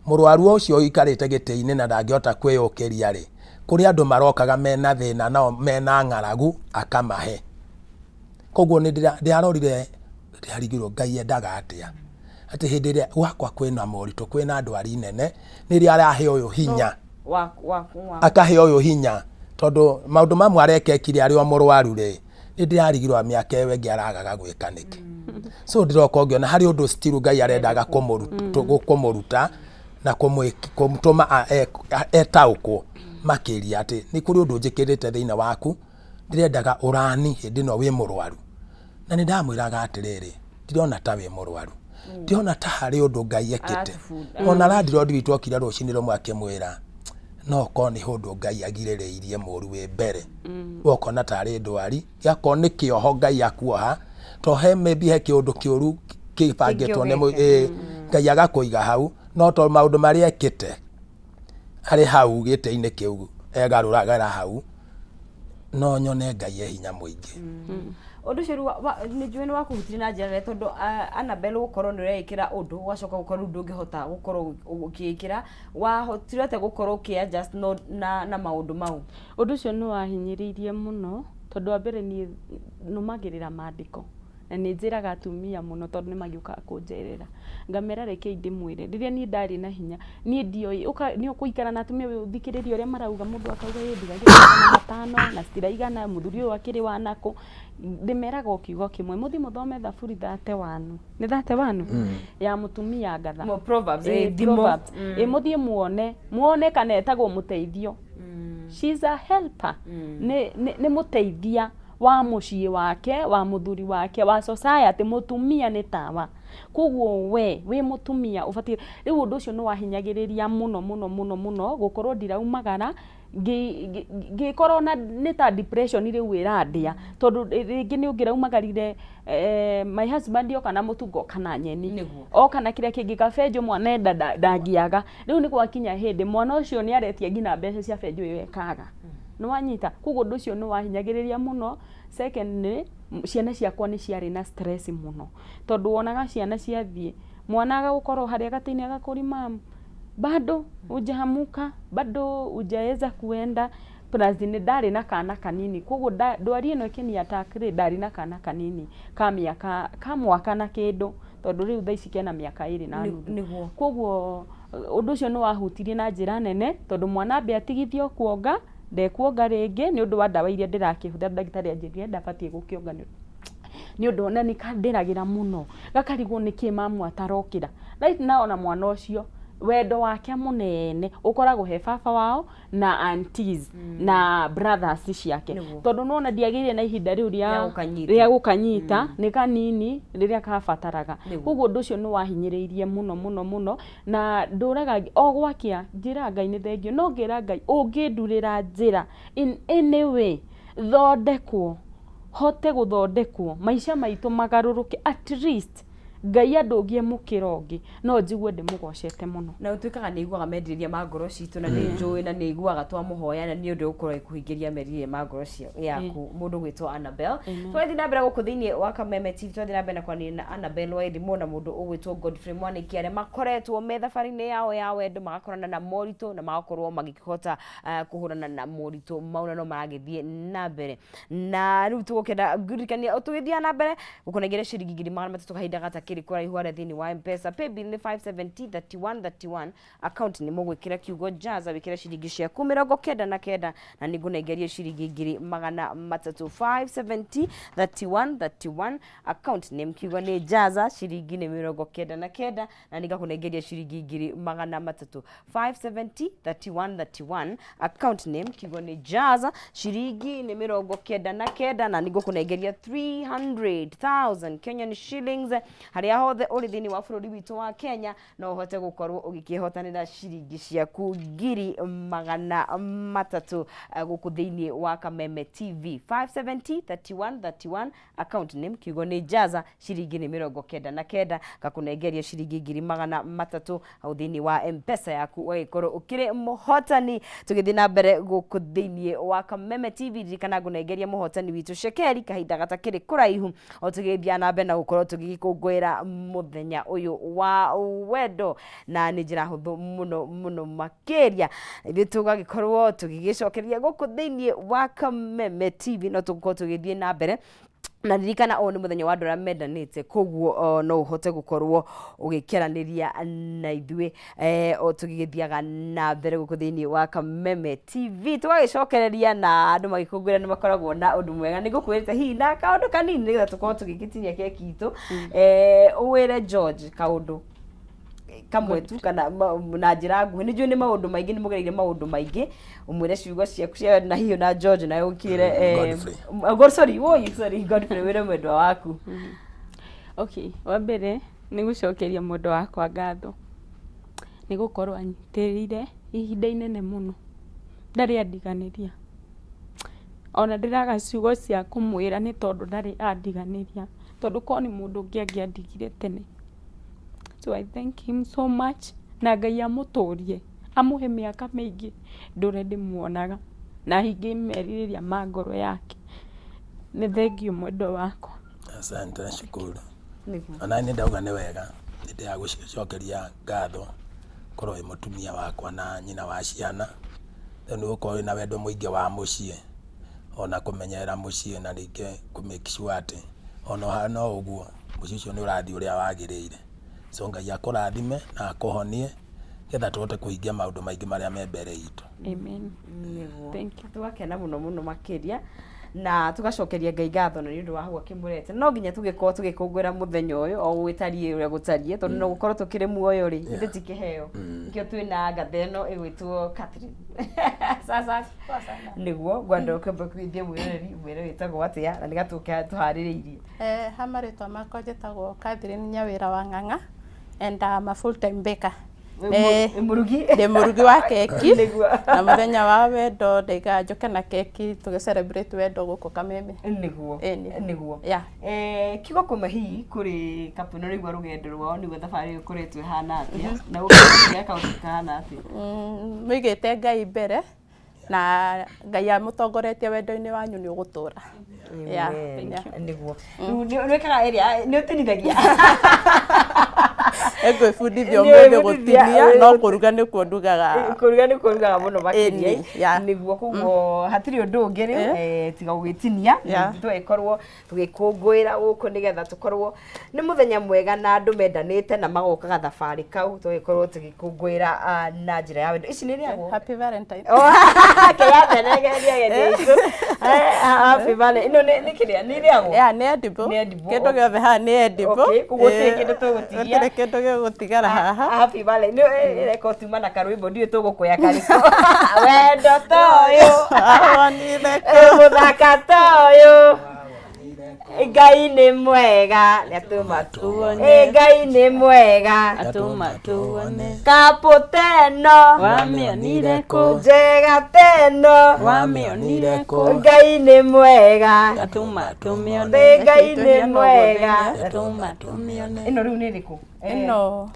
mũrwaru ũcio ũikarĩte gĩtĩ-inĩ na ndangĩhota kwĩyũkĩria rĩ, kũrĩ andũ marokaga mena thĩna nao mena ng'aragu akamahe. Koguo nĩ ndĩrarorire ndĩrarigirwo Ngai endaga atĩa, atĩ hĩndĩ ĩrĩa gwakwa kwĩna moritũ kwĩna ndwari nene nĩrĩo arahe ũyũ hinya, akahe ũyũ hinya tondũ maũndũ mamwe arekekire arĩ o mũrwaru rĩ, nĩ ndĩrarigirwo mĩaka ĩyo ĩngĩ aragaga gwĩka nĩkĩ. So ndĩroka ngĩona harĩ ũndũ still Ngai arendaga kũmũruta na kũmũtũma etaũkwo makĩria atĩ nĩ kũrĩ ũndũ njĩkĩrĩte thĩinĩ waku ndĩrendaga ũrani hĩndĩ ĩno wĩ mũrwaru. Na nĩ ndamwĩraga atĩrĩrĩ, ndirona ta wĩ mũrwaru, ndĩrona ta harĩ ũndũ Ngai ekĩte. Ona landlord witũ okire rũcinĩ rũmwe akĩmwĩra, no korwo nĩ ũndũ Ngai agirĩrĩirie mũru wĩ mbere, we ũkona tarĩ ndwari, gĩakorwo nĩ kĩoho Ngai akuoha, to he maybe he kĩũndũ kĩũru kĩbangĩtwo nĩ Ngai agakũiga hau, no to maũndũ marĩa ekĩte arĩ hau gĩtĩ-inĩ kĩu egarũragĩra hau, no nyone Ngai e hinya mũingĩ. Ũndũ ũcio rĩu nĩ njũĩ nĩ wakũhutirie na njĩra nene tondũ Annabel gũkorwo nĩ ũreĩkĩra ũndũ ũgacoka gũkorwo rĩu ndũngĩhota gũkorwo ũkĩĩkĩra, wahotire atĩa gũkorwo ũkĩ adjust na maũndũ mau? Ũndũ ũcio nĩ wahinyĩrĩirie mũno tondũ wa mbere niĩ nũmagĩrĩra mandĩko na nĩ njĩraga atumia mũno tondũ nĩ magĩũkaga kũnjerera, ngamera rekei ndĩmwĩre, rĩrĩa niĩ ndarĩ na hinya, niĩ ndioĩ, nĩ ũgũikara na atumia ũthikĩrĩrie ũrĩa marauga, mũndũ akauga ĩ ndugagĩra magana matano na citiraigana, mũthuri ũyũ akĩrĩ wa nakũ, ndĩmeraga o kiugo kĩmwe, mũthiĩ mũthome thaburi thate wanu, nĩ thate wanu? Ya mũtumia ngatha. Proverbs, Ĩ, thimo. Proverbs. Ĩ, mũthiĩ muone, muone kana etagwo mũteithio. She's a helper. Nĩ mũteithia wa mũciĩ wake, wa mũthuri wake, wa society, mũtumia nĩ tawa. Koguo we wĩ mũtumia ũbatiĩ, rĩu ũndũ ũcio nĩ wahinyagĩrĩria mũno mũno mũno mũno gũkorwo ndiraumagara, ngĩkorwo na nĩ ta depression rĩu ĩrandĩa, tondũ rĩngĩ nĩ ũngĩraumagarire my husband oka na mũtu ngoka na nyeni, oka na kĩrĩa kĩngĩ kabenjũ mwana enda ndangĩaga. Rĩu nĩ gwakinya hĩndĩ mwana ũcio nĩ aretia nginya mbeca cia benjũ ĩyo ĩkaga. Nĩ wanyita? Koguo ũndũ ũcio nĩ wahinyagĩrĩria mũno. Second nĩ ciana ciakwa nĩ ciarĩ na stress mũno, tondũ wonaga ciana ciathiĩ, mwana agagũkorwo harĩa gatĩ-inĩ agakũria mum bado hujaamka, bado hujaweza kuenda plus nĩ ndarĩ na kana kanini, koguo ndwari ĩno ĩkĩni attack rĩ, ndarĩ na kana kanini ka mĩaka, ka mwaka na kĩndũ, tondũ rĩu thaa ici kena mĩaka ĩrĩ na nuthu. Koguo Ũndũ ũcio nĩ wahutirie na njĩra nene tondũ mwana ambe atigithio kuonga, ndekuonga rĩngĩ nĩ ũndũ wa ndawa iria ndĩrakĩhũthĩra ndagĩtarĩ anjĩrire ndabatiĩ gũkĩonga nĩ ũndũ na nĩ kandĩragĩra mũno, gakarigwo nĩkĩ mamu atarokĩra. Right now ona mwana ũcio wendo wake mũnene ũkoragwo he baba wao na aunties na brothers ciake. Tondũ nĩwona ndiagĩire na ihinda rĩu rĩa rĩa gũkanyita nĩ kanini rĩrĩa kabataraga. Koguo ũndũ ũcio nĩ wahinyĩrĩirie mũno mũno mũno na ndũraga o gwakĩa njĩraga Ngai nĩ thengiũ no ngera Ngai ũngĩndurĩra njĩra in any way thondekwo hote gũthondekwo maica maitũ magarũrũke at least Ngai andũngie mũkĩra ũngĩ no njigue ndĩmũgocete mũno. Na ũtuĩkaga nĩ aiguaga merirĩria ma ngoro citũ na nĩ njũĩ na nĩ aiguaga twamũhoya na nĩ ũndũ ũgũkorwo agĩkũhingĩria merirĩria ma ngoro yaku mũndũ ũgwĩtwo Annabel. Tũrathiĩ na mbere gũkũ thĩinĩ wa Kameme TV tũrathiĩ na mbere na kwaranĩria na Annabel Wairimu na mũndũ ũgwĩtwo Godfrey Mwanĩki arĩa makoretwo me thabarĩ-inĩ yao ya wendo magakorana na moritũ na magakorwo magĩkĩhota kũhũrana na moritũ mau na no maragĩthiĩ na mbere. Na rĩu tũgũkĩenda ngũririkanie o tũgĩthiaga na mbere gũkũnengera ciringi 300,000 kahinda gata ke. gatakĩrĩ kũraihu harĩa thĩinĩ wa Mpesa. Paybill nĩ 570 31 31, account nĩ mũgwĩkĩra kiugo Jaza, wĩkĩre ciringi ciaku 99 na nĩngũnengeria ciringi 300,000. 570 31 31, account name kiugo nĩ Jaza, ciringi nĩ 99 na nĩngakũnengeria ciringi 300,000. 570 31 31, account name kiugo nĩ Jaza, ciringi nĩ 99 na nĩngũkũnengeria 300,000 Kenyan shillings. Harĩa hothe ũrĩ thĩinĩ wa bũrũri witũ wa Kenya no ũhote gũkorwo ũgĩkĩhotanĩra ciringi ciaku 300,000 gũkũ thĩinĩ wa Kameme TV. 570 31 31, account name kiugo nĩ Jaza, ciringi nĩ 99, ngakũnengeria ciringi 300,000 hau thĩinĩ wa Mpesa yaku, ũgagĩkorwo ũkĩrĩ mũhotani. Tũgĩthiĩ na mbere gũkũ thĩinĩ wa Kameme TV, ririkana ngũnengeria mũhotani witũ cekeri kahinda gatakĩrĩ kũraihu, o tũgĩthiĩ na mbere na gũkorwo tũgĩgĩkũngũĩra mũthenya ũyũ wa wendo na nĩ njĩra hũthũ mũno mũno makĩria. Ithuĩ tũgagĩkorwo tũgĩgĩcokeria gũkũ thĩinĩ wa Kameme TV, no tũgũkorwo tũgĩthiĩ na mbere na ririkana ũyũ nĩ mũthenya wa andũ arĩa mendanĩte, koguo no ũhote gũkorwo ũgĩkeranĩria na ithuĩ o tũgĩgĩthiaga na mbere gũkũ thĩinĩ wa Kameme TV. Tũgagĩcokereria na andũ magĩkũngũĩra nĩ makoragwo na ũndũ mwega, nĩ ngũkwĩrĩte hihi na kaũndũ kanini nĩgetha tũkorwo tũgĩgĩtinia keki itũ. Ũwĩre George kaũndũ kamwe tu kana na njĩra nguhĩ, nĩ njũĩ nĩ maũndũ maingĩ, nĩ mũgereire maũndũ maingĩ, ũmwĩre ciugo ciaku cia na hihi na George nawe ũkĩre Godfrey. Sorry, woi, sorry, Godfrey, wĩre mwendwa waku. Okay, wa mbere nĩ gũcokeria mwendwa wakwa ngatho nĩ gũkorwo anyitĩrĩire ihinda inene mũno, ndarĩ andiganĩria. Ona ndĩraga ciugo cia kũmwĩra nĩ tondũ ndarĩ andiganĩria, tondũ korwo nĩ mũndũ ũngĩ angĩandigire tene. So I thank him so much na Ngai amũtũrie, amũhe mĩaka mĩingĩ ndũre ndĩmuonaga na ahingie merirĩria ma ngoro yake. Nĩ thengiũ mwendwa wakwa. Asante, nashukuru. Nĩguo. Ona nĩ ndauga nĩ wega, nĩ ndĩragũcokeria ngatho korwo wĩ mũtumia wakwa na nyina wa ciana, rĩu nĩ gũkorwo wĩna wendo mũingĩ wa mũciĩ, ona kũmenyerera mũciĩ na rĩngĩ kũ make sure atĩ ona ũhana o ũguo mũciĩ ũcio nĩ ũrathiĩ ũrĩa wagĩrĩire. So Ngai akũrathime na akũhonie nĩgetha tũhote kũhingia maũndũ maingĩ marĩa me mbere itũ. Amen. Nĩguo. Thank you. Tũgakena mũno mũno makĩria na tũgacokeria Ngai ngatho na nĩ ũndũ wa hau akĩmũrete. No nginya tũgĩkorwo tũgĩkũngũĩra mũthenya ũyũ o gũgĩtariĩ ũrĩa gũtariĩ, tondũ no gũkorwo tũkĩrĩ muoyo rĩ, ithuĩ ti kĩheo. Nĩkĩo twĩna ngatha ĩno ĩgwĩtwo Catherine. Sasa nĩguo ngwenda ũkĩambe kũgeithia mwĩroreri mwĩre wĩtagwo atĩa na nĩ gatũke tũharĩrĩirie. Ha marĩtwa makwa njĩtagwo Catherine Nyawĩra wa Ng'ang'a and I'm a full time baker. Wĩ mũrugi? Ndĩ mũrugi wa keki. Nĩguo. Na mũthenya wa wendo ndaiga njũke na keki tũgĩ celebrate wendo gũkũ Kameme. Nĩguo. Ĩni. Nĩguo. Yeah. Kiugo kũmwe hihi kũrĩ couple ĩno ũraigua rũgendo rwao nĩguo thabarĩ ĩyo ĩkoretwo ĩhana atĩa na ũkĩra kaũndũ kahana atĩa? Mũigĩte Ngai mbere na Ngai amũtongoretie wendo-inĩ wanyu nĩ ũgũtũra. Yeah, Amen. yeah. Nĩguo. Rĩu nĩ wĩkaga ĩrĩa nĩ ũtinithagia? Ngwĩbundithia Nĩ ũmũthĩ ũgwĩbundithia, gũtinia no kũruga nĩkuo ndugaga. Kũruga nĩ kũrugaga mũno makĩria. Ĩni, yeah. Nĩguo, koguo hatirĩ ũndũ ũngĩ rĩu tiga gũgĩtinia. Yeah. Tũgĩkorwo tũgĩkũngũĩra gũkũ nĩgetha tũkorwo nĩ mũthenya mwega na andũ mendanĩte na magoka gathabarĩ kau, tũgĩkorwo tũgĩkũngũĩra na njĩra ya wendo. Ici nĩ irĩagwo? Happy Valentine. Kĩyamberegeria gĩthĩ itũ. Happy Valentine. Ĩno nĩ kĩrĩa nĩ irĩagwo? Yeah, nĩ edible. Nĩ edible, Kĩndũ okay. gĩothe haha nĩ edible. Okay, koguo gũtirĩ kĩndũ tũgũtigia. Gũtirĩ kĩndũ gĩgũtigara haha. Happy Valentine. Nĩ ĩreka tuma na karwĩmbo ndiũĩ tũgũkũya karĩkũ. Wendo toyũ. Wawonire kũ? Mũthaka toyũ. Ngai nĩ mwega nĩatũma Tuone. Ngai nĩ mwega Atũma tuone. Kaputeno Wamĩonire kũ? Njega teno Wamĩonire kũ? Ngai nĩ mwega Atũma tũmĩone. Ngai nĩ mwega. Atũma tũmĩone. Ĩno rĩu nĩ ĩrĩkũ? Ĩno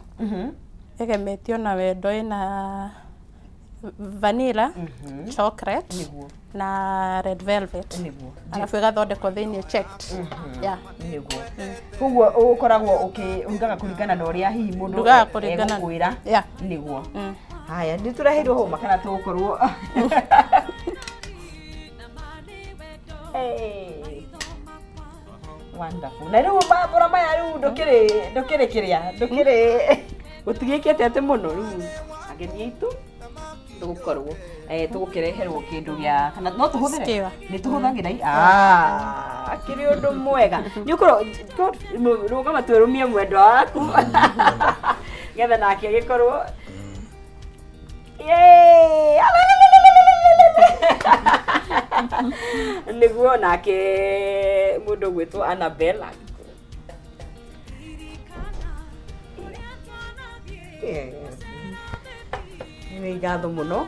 ĩgemetio na wendo, ĩna vanilla, chocolate Nĩguo. na red velvet. Nĩguo. Arabu ĩgathondekwo thĩinĩ checked. Yeah. Nĩguo. Koguo ũkoragwo ũkĩrugaga kũringana na ũrĩa hihi mũndũ Ndugaga kũringana- egũkwĩra. Yeah. Nĩguo. Haya, nĩ tũreheirwo hũma kana tũgũkorwo. Hey. Wonderful. Na rĩu mambũra maya rĩu ndũkĩrĩ ndũkĩrĩ kĩrĩa ndũkĩrĩ gũtigĩkĩte atĩ mũno rĩu ageni aitũ tũgũkorwo eh, tũgũkĩreherwo kĩndũ gĩa kana no tũhũthĩre Skewer. nĩ tũhũthagĩra i- Ah, akĩrĩ ũndũ mwega nĩ ũkorwo rũgama twĩrũmie mwendwa waku getha nake agĩkorwo Yay! Nĩguo nake mũndũ ũgwĩtwo Annabel nĩ ngatho mũno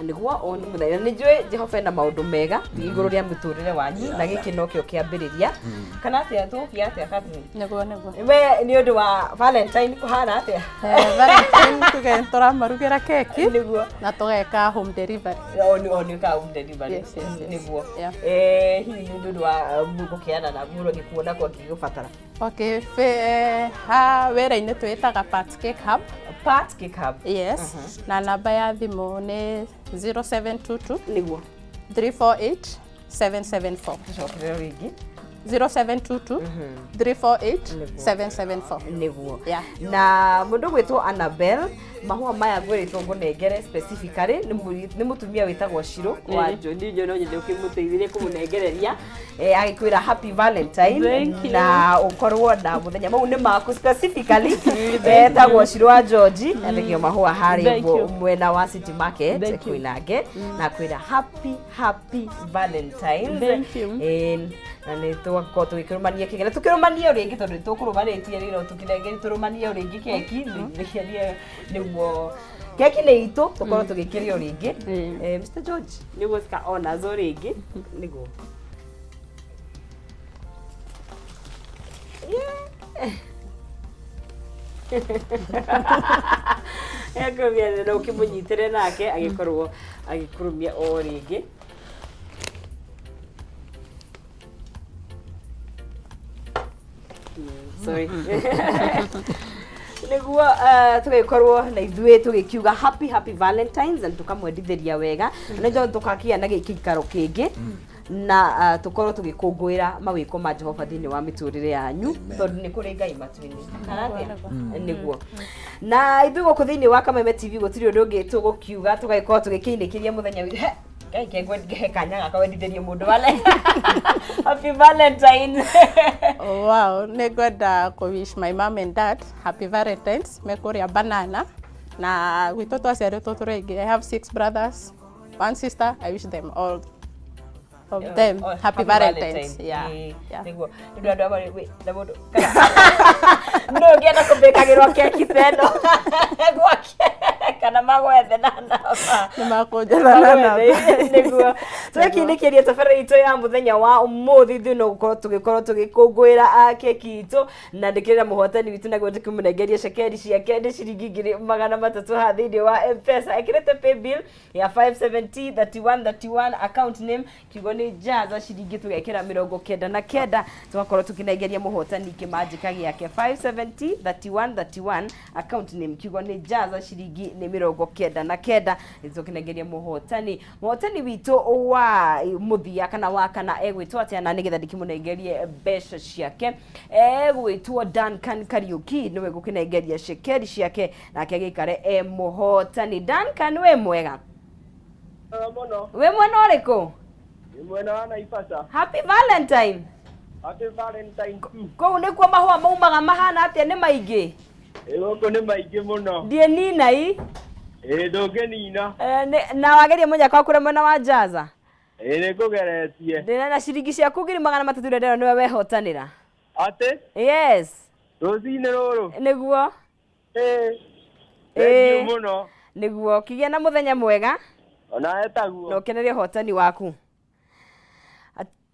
nĩguo o nĩ mũthenya nĩ njũĩ Jehova ena maũndũ mega igũrũ rĩa mũtũrĩre wanyu na gĩkĩ nokĩo kĩambĩrĩria kana atĩa tũgũkiga atĩa Catherine Nĩguo nĩguo. We nĩ ũndũ wa Valentine kũhana atĩa? Eh, Valentine tuge tũramarugĩra keki Nĩguo. na tũgeka home delivery. O nĩ o nĩ ka home delivery. Yes, yes, yes. Nĩguo. Yeah. Eh, hihi nĩ ũndũ wa gũkĩana na mũndũ angĩkuona kwa angĩgũbatara. Okay, fe, ha wĩra-inĩ twĩtaga Pat Cake Hub. Pat Cake Hub. Yes. Na namba ya thimũ nĩ 0722 Nĩguo. 348 774. Tũcokerere rĩngĩ. 0722 348 774. Nĩguo. Yeah. Na mũndũ gwĩtwo Annabel, mahũa maya ngwĩrĩtwo ngũnengere specifically nĩ nĩ mũtumia wĩtagwo Shiro wa John John no nyende ũkĩmũteithĩrie kũmũnengereria. Eh, agĩkwĩra happy Valentine Thank you. na ũkorwo na mũthenya mau nĩ maku specifically etagwo Shiro wa George andĩkio mahũa harĩa Thank ũguo you. mwena wa City Market Thank you. Koinange na kwĩra happy happy Valentines. Thank you. Eh, na nä twakorwo tå gä kä rå mania kä na tå kä rå manie o rä ngä tondå nä tå kå rå manä tie rä no tå kä nengeri tå rå manie o rä ngä keki nä guo keki nä itå tå korwo tå gä kä rä o rä ngä Mr George nä guo cika honors o rä ngä nä guo ekũrũmia na ũkĩmũnyitĩre nake agĩkorwo agĩkũrũmia o rĩngĩ. Sorry. Nĩguo tũgĩkorwo na ithuĩ tũgĩkiuga happy happy Valentines na tũkamwendithĩria wega na nĩnjũĩ tũkakĩa na gĩikaro kĩngĩ na tũkorwo tũgĩkũngũĩra mawĩko ma Jehova thĩinĩ wa mĩtũrĩre yanyu tondũ nĩ kũrĩ Ngai matu-inĩ kana atĩa nĩguo na ithuĩ gũkũ thĩinĩ wa Kameme TV gũtirĩ ũndũ ũngĩ tũgũkiuga tũgagĩkorwo tũgĩkĩinĩkĩria mũthenya witũ. He, Ngai ke ngehe kanya gaka wendithĩrie mũndũ happy Valentine. Wow, nĩ ngwenda kũ wish my mom and dad happy Valentines me kũrĩa banana na gwitũ twaciarĩtwo tũrĩ aingĩ. I have six brothers, one sister. I wish them all of them Oh, happy Valentines. Yeah. Yeah. Nĩguo nĩ ũndũ andũ amwe wĩ na mũndũ no ũngĩenda kũmbĩkagĩrwo keki ta ĩno gwake kana magwethe na namba Nĩ makũnjetha na namba. Nĩguo tũgĩkinĩkĩria tabarĩra itũ ya mũthenya wa ũmũthĩ ithuĩ no gũkorwo tũgĩkorwo tũgĩkũngũĩra keki itũ na ndĩkĩrĩra mũhotani witũ naguo tũkĩmũnengeria cekeri ciake nĩ ciringi 300,000 haha thĩinĩ wa M-Pesa ekĩrĩte paybill ya 570 31 31 account name kiugo nĩ jaza ciringi tũgekĩra 99 tũgakorwo tũkĩnengeria mũhotani kĩmanjĩka gĩake 570 31 31 account name kiugo nĩ jaza ciringi nĩ 99 tũkĩnengeria mũhotani mũhotani witũ wa mũthia kana wa kana egwĩtwo atĩa na nĩgetha ndĩkĩmũnengerie mbeca ciake egwĩtwo Duncan Kariuki nĩwe gũkĩnengeria cekeri ciake nake agĩikare e mũhotani. Duncan wĩ mwega? Mwega mũno. Wĩ mwena ũrĩkũ? Nĩ mwena wa Naivasha. Happy Valentine. Happy Valentine too. Kũu nĩkuo mahũa maumaga mahana atĩa nĩ maingĩ? Ĩ gũkũ nĩ maingĩ mũno. Ndiĩnina i. Ĩ ndũngĩnina. Eh, na wageria mũnyaka waku ũrĩa mwena wa Jaza? Ĩ nĩ ngũgeretie. Ndĩna na ciringi ciaku 300,000 iria ndĩrona nĩwe wehotanĩra. Atĩ? Yes. Rũcinĩ rũrũ? Nĩguo. Ĩ. Ĩ. Thengiũ mũno. Nĩguo. Kĩgĩa na mũthenya mwega. Onawe taguo. Na ũkenere ũhotani waku.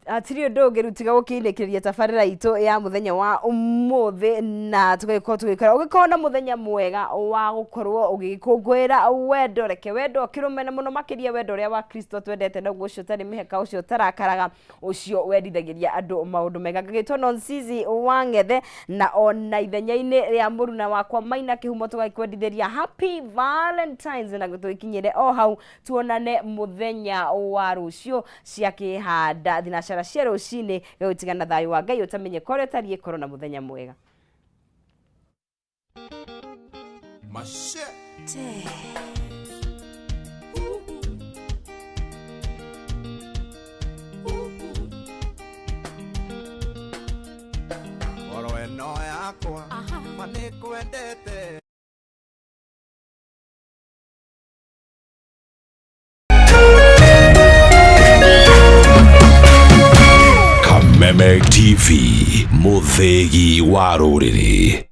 Hatirĩ ũndũ ũngĩ rĩu tiga gũkĩinĩkĩrĩria tabarĩra itũ ya mũthenya wa ũmũthĩ na tũgagĩkorwo tũgĩkora ũgĩkorwo na mũthenya mwega wa gũkorwo ũgĩkũngũĩra wendo reke wendo ũkĩrũme na mũno makĩria wendo ũrĩa wa Kristo twendete naguo ũcio ũtarĩ mĩhaka ũcio ũtarakaraga ũcio wendithagĩria andũ maũndũ mega ngagĩtwo Nonsizi wa Ng'ethe na ona ithenya-inĩ rĩa mũruna wakwa Maina Kĩhumo tũgagĩkwendithĩria happy Valentines na tũgĩkinyĩre o hau tuonane mũthenya wa rũciũ cia kĩhanda thinacara. thinacara cia rũcinĩ. Gagũtiga na thayũ wa Ngai ũtamenye korĩa ũtariĩ. Korwo na mũthenya mwega. My shit. Ngoro ĩno yakwa ma nĩngwendete. Kameme TV, mũthĩgi wa rũrĩrĩ.